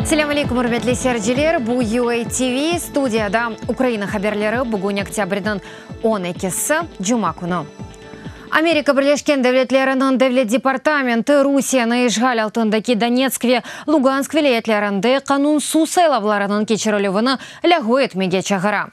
Selâm aleyküm, ürmetli seyirciler! Bu UA TV, studiyada Ukraina haberleri, bugün oktâbrniñ 12-si, cuma künü. Amerika Birleşken Devletleriniñ Devlet departamenti Rusiyeni işğal altındaki Donetsk ve Lugansk vilâyetlerinde qanunsız saylavlarınıñ keçirilüvini lâğu etmege çağıra.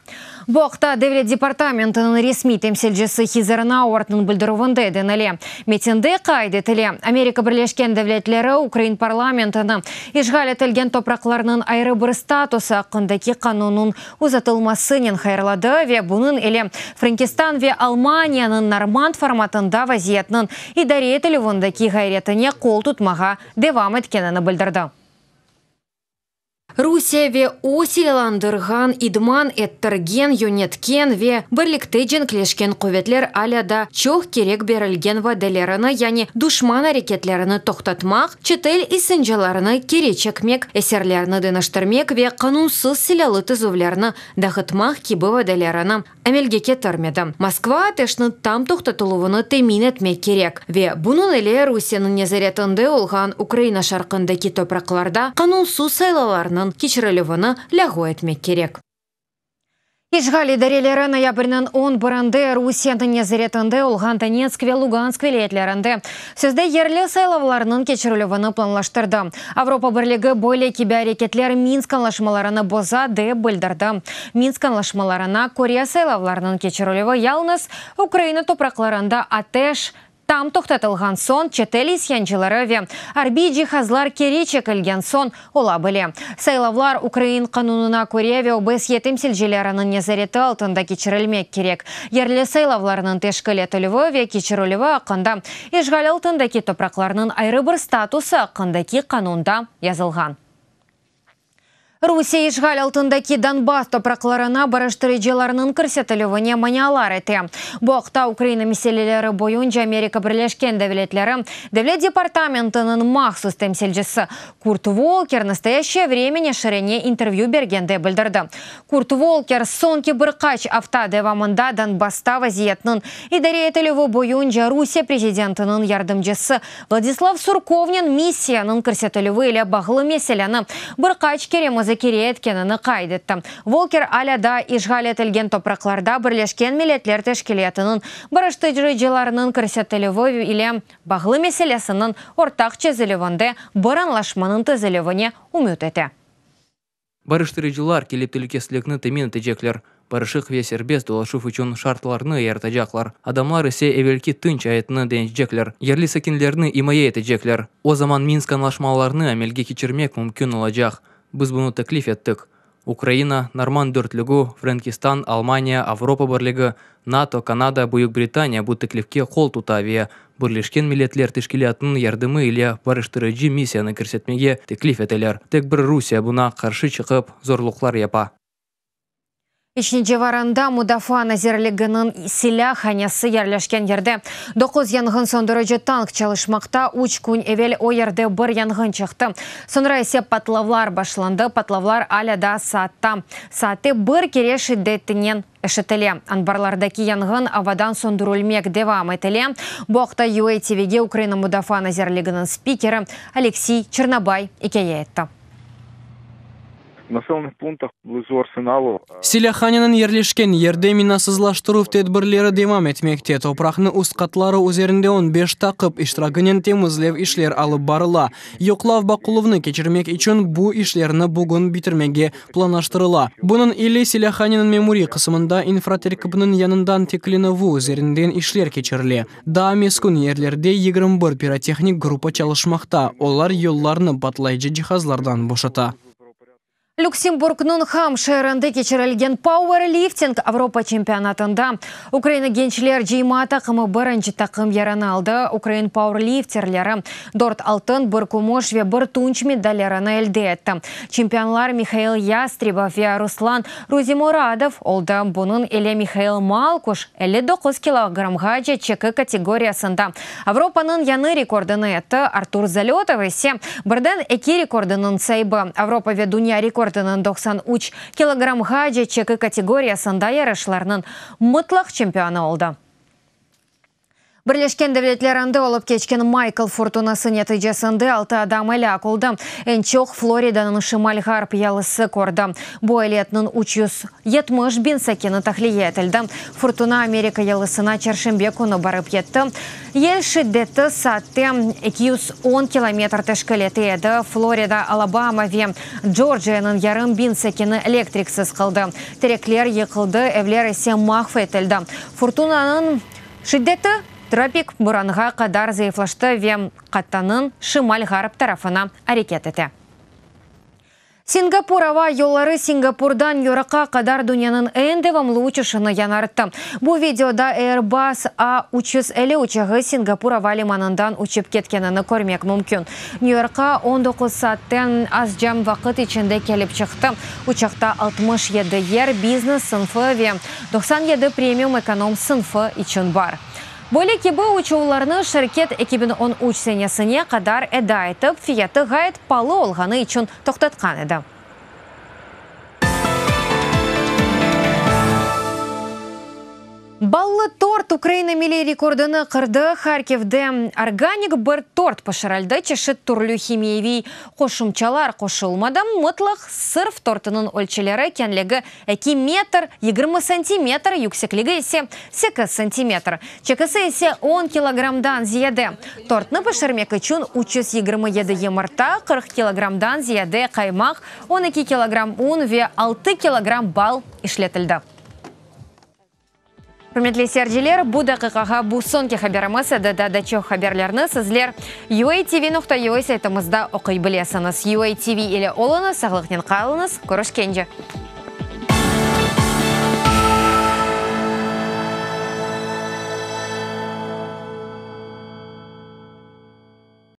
Bu aqta Devlet departamentiniñ resmiy temsilcisi Heather Nauertniñ bildirüvinde denile. Metinde qayd etile, Amerika Birleşken Devletleri ukrain parlamentini işğal etilgen topraqlarnıñ ayrı bir statusı aqqındaki qanunnıñ uzatılmasınen hayırladı ve bunıñ ile Frenkistan ve Almaniyanıñ Normand formatında vaziyetniñ idare etilüvindeki ğayretine qol tutmağa devam etkenini bildirdi. Rusiye ve o silâlandırğan, idman ettirgen, yönetken ve birlikte cenkleşken quvetler alâ da çoq kerek berilgen vadelerini, yani duşman areketlerini toqtatmaq, çetel isıncılarını keri çekmek, esirlerni deñiştirmek ve qanunsız silâlı tizüvlerni dağıtmaq kibi vadelerini amelge ketirmedi. Moskva ateşniñ tam toqtatıluvını temin etmek kerek ve bunıñ ile Rusiyeniñ nezaretinde olğan Ukraina şarqındaki topraqlarda qanunsız saylavlarnıñ keçirilüvini lâğu etmek kerek. İşğal idareleri noyabrniñ on birinde Rusiyeniñ nezaretinde olğan Donetsk ve Lugansk vilâyetlerinde sözde yerli saylavlarnıñ keçirilüvini planlaştırdı. Avropa Birligi böyle kibi areketler Minsk añlaşmalarını boza, dep bildirdi. Minsk añlaşmalarına köre saylavlarnıñ keçirilüvi yalnız Ukraina topraqlarında ateş tam toqtatılğan soñ, çetel isyancıları ve arbiy cihazlar keri çekilgen soñ ola bile. Saylavlar ukrain qanunına köre ve OBSYE temsilcileriniñ nezareti altında keçirilmek kerek. Yerli saylavlarnıñ teşkil etilüvi ve keçirilüvi aqqında işğal altındaki topraqlarnıñ ayrı bir statusı aqqındaki qanunda yazılğan. Rusiye işğal altındaki Donbass topraqlarına barıştırıcılarnıñ kirsetilüvine manialar ete. Bu aqta Ukraina meseleleri boyunca Amerika Birleşken Devletleri Devlet departamentiniñ mahsus temsilcisi Kurt Volker Nastoyaşçeye vremâ neşirine intervyü bergende bildirdi. Kurt Volker, soñki bir qaç afta devamında Donbassta vaziyetniñ idare etilüvi boyunca Rusiye prezidentiniñ yardımcısı Vladislav Surkovnen missiyanıñ kirsetilüvi ile bağlı meseleni bir qaç kere muzakere etkenini qayd etti. Volker alâ daa işğal etilgen topraqlarda Birleşken Milletler Teşkilâtınıñ barıştırıcılarınıñ kirsetilüvi ile bağlı meselesiniñ ortaq çezilüvinde bir añlaşmanıñ tizilüvine ümüt ete. Barıştırıcılar kelip telükesizlikni temin etecekler, barışıq ve serbest dolaşuv içün şartlarnı yaratacaqlar, adamlar ise evelki tınç ayatını deñişecekler, yerli sakinlerni imaye etecekler. O zaman Minsk añlaşmalarını amelge keçirmek mümkün olacaq. Biz bunı teklif ettik. Ukraina, Normand dörtlügi, Frenkistan, Almaniya, Avropa Birligi, NATO, Kanada, Büyük Britaniya bu teklifke qol tuta ve Birleşken Milletler Teşkilâtınıñ yardımı ile barıştırıcı missiyanı kirsetmege teklif eteler. Tek bir Rusiye buña qarşı çıqıp, zorluqlar yapa. İşni civarında Mudafaa nazirliginiñ silâhanesi yerleşken yerde doquz yanğın söndürici tank çalışmaqta. Üç kün evel o yerde bir yanğın çıqtı, soñra ise patlavlar başlandı. Patlavlar alâ daa saatta saatte bir kere şiddetinen eşitile. Anbarlardaki yanğın avadan söndürilmek devam etile. Bu aqta UA TVge Ukraina Mudafaa nazirliginiñ spikeri Oleksiy Çornobay ikâye etti. Silâhaneniñ yerleşken yerde minasızlaştıruv tedbirleri devam etmekte, topraqnı üst qatları üzerinde on beş taqip iştiragınen temizlev işler alıp barıla. Yoqlav baqıluvnı keçirmek içün bu işlerni bugün bitirmege planlaştırıla. Bunıñ ile silâhaneniñ memuriy qısımında infraterkipniñ yanından tiklenüvi üzerinden işler keçirile. Daa meskün yerlerde 21 pirotehnik gruppa çalışmaqta, olar yollarnı patlayıcı cihazlardan boşata. Lüksemburgnıñ Hamm şeerinde keçirilgen pauerlifting Avropa çempionatında Ukraina gençler cıyma taqımı birinci taqım yerini aldı. Ukrain pauerlifterleri dört altın, bir kümüş ve bir tunç medallerini elde etti. Çempionlar Mihail Yastrebov ve Ruslan Ruzimuradov oldı. Bunıñ ile Mihail Malkuş 59 kilogrammğace çeki kategoriyasında Avropanıñ yañı rekordını etti, Artur Zalötov ise birden eki rekordınıñ saibi, Avropa ve dünya rekordınıñ 93 kilogrammğace çeki kategoriyasında yarışlarnıñ mıtlaq çempionı oldı. Birleşken Devletlerinde olıp keçken Maykl furtunası neticesinde altı adam elâk oldı. Eñ çoq Floridanıñ şimal-ğarp yalısı kördi. Bu eyaletniñ 370 biñ sakini tahliye etildi. Furtuna Amerika yalısına çarşenbe künü barıp yetti. Yel şiddeti saatte 210 kilometr teşkil ete edi. Florida, Alabama ve Corciyanıñ yarım biñ sakini elektriksiz qaldı. Terekler yıqıldı, evler ise mahv etildi. Furtunanıñ şiddeti tropik buranğa qadar zayıflaştı ve qıtanıñ şimal-ğarp tarafına areket ete. Singapur ava yolları Singapurdan Nyu-Yorkqa qadar dünyanıñ eñ devamlı uçuşını yañarttı. Bu videoda Airbus A 350 uçağı Singapur ava limanından uçıp ketkenini körmek mümkün. Nyu-Yorkqa 19 saatten azca vaqıt içinde kelip çıqtı. Uçaqta 67 yer biznes sınfı ve 97 premium ekonom sınfı içün bar. Böyle kibi uçuvlarnı şirket 2013 senesine qadar eda etip, fiyatı ğayet palı olğanı içün toqtatqan edi. Ballı tort Ukraina milliy rekordını qırdı, Harkivde organik bir tort pişirildi, çeşit türlü himiyeviy qoşumçalar qoşulmadı, mıtlaq sırf tortınıñ ölçüleri keñligi Eki metr 20 santimetr, yüksekligi ise sekiz santimetr, çekisi ise on kilogrammdan ziyade. Tortnı pişirmek içün 327 yımırta, 40 kilogrammdan ziyade qaymaq, 12 kilogramm un ve 6 kilogramm bal işletildi. Ürmetli seyirciler, bu daqiqağa bu soñki haberimiz edi. Daa da çoq haberlerni sizler uatv.ua saytımızda oquy bilesiñiz. UATV ile oluñız, sağlıqnen qalıñız, körüşkence!